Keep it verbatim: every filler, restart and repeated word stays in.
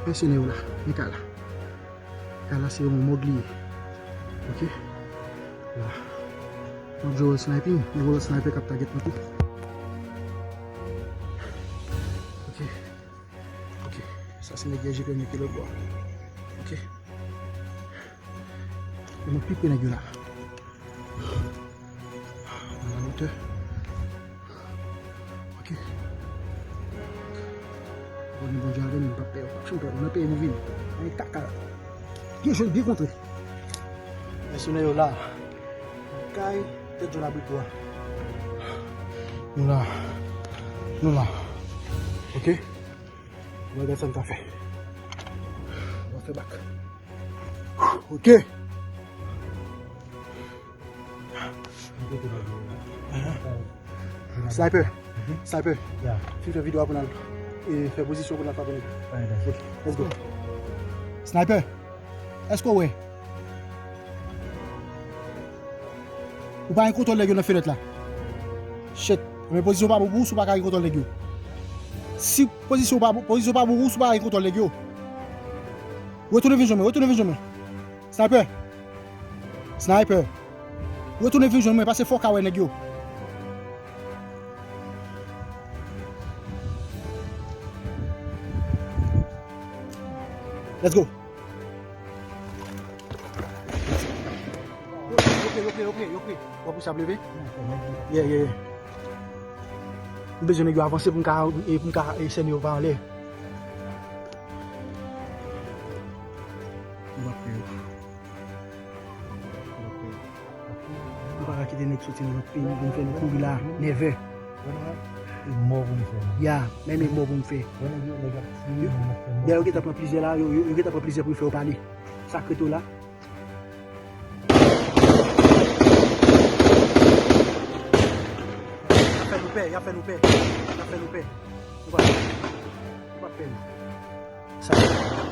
Mèsenè yo la, men kay la. Kay la se yon mòg li ye. Ok? La. M ap jwe wòl sniping, men gen lòt sniper k ap target mwen tou. Ok. Ok. Sa se nèg G P M ki lòt bò. Ok. E mwen pi pre nèg yo la. Nan la hauteur. Ok. Bon, Bondye avè m, m p ap pè, m p ap janm pè, m nan peyi nou vini. Ay, kaka. Byen jwe, byen kontre. Mèsenè yo la. Kay, tèt jòn abri tou a. Nou la. Nou la. Ok. Nou gade sa n ka fè. Nou fè bak. Ok. Sniper. Sniper. Fin fè videyo a pou n al, e, fè pozisyon pou n al frape nèg yo. Ok, let's go. Sniper. Èske w wè? Ou pa gen kontwòl nèg yo nan fenèt la. Shit. Men pozisyon pa bon pou ou si w pa ka gen kontwòl nèg yo. Si pozisyon pa bon, pozisyon pa bon pou ou si w pa ka gen kontwòl nèg yo. Retounen vin jwenn mwen, retounen vin jwenn mwen. Sniper. Sniper. Retounen vin jwenn mwen, paske fò w ka wè nèg yo. Let's go. Yo pre, yo pre, yo pre, yo pre. W ap pouse ap leve? Yeah, yeah, yeah. M bezwen nèg yo avanse pou m ka, e, pou m ka, e, sène yo pa anlè. M ap fè yo. Nou pa ka kite nèg soti nan lòt peyi pou n fè nou kouri la, nève. E mò pou n fè. Ya, men e mò pou n fè. Lè yo gentan pran plizyè la, yo, yo, yo gentan pran plizyè pou yo fè yo pale. Sa k rete w la. Y ap fè nou pè, y ap fè nou pè. Y ap fè nou pè. Nou pa, nou pa pè nou. Sa.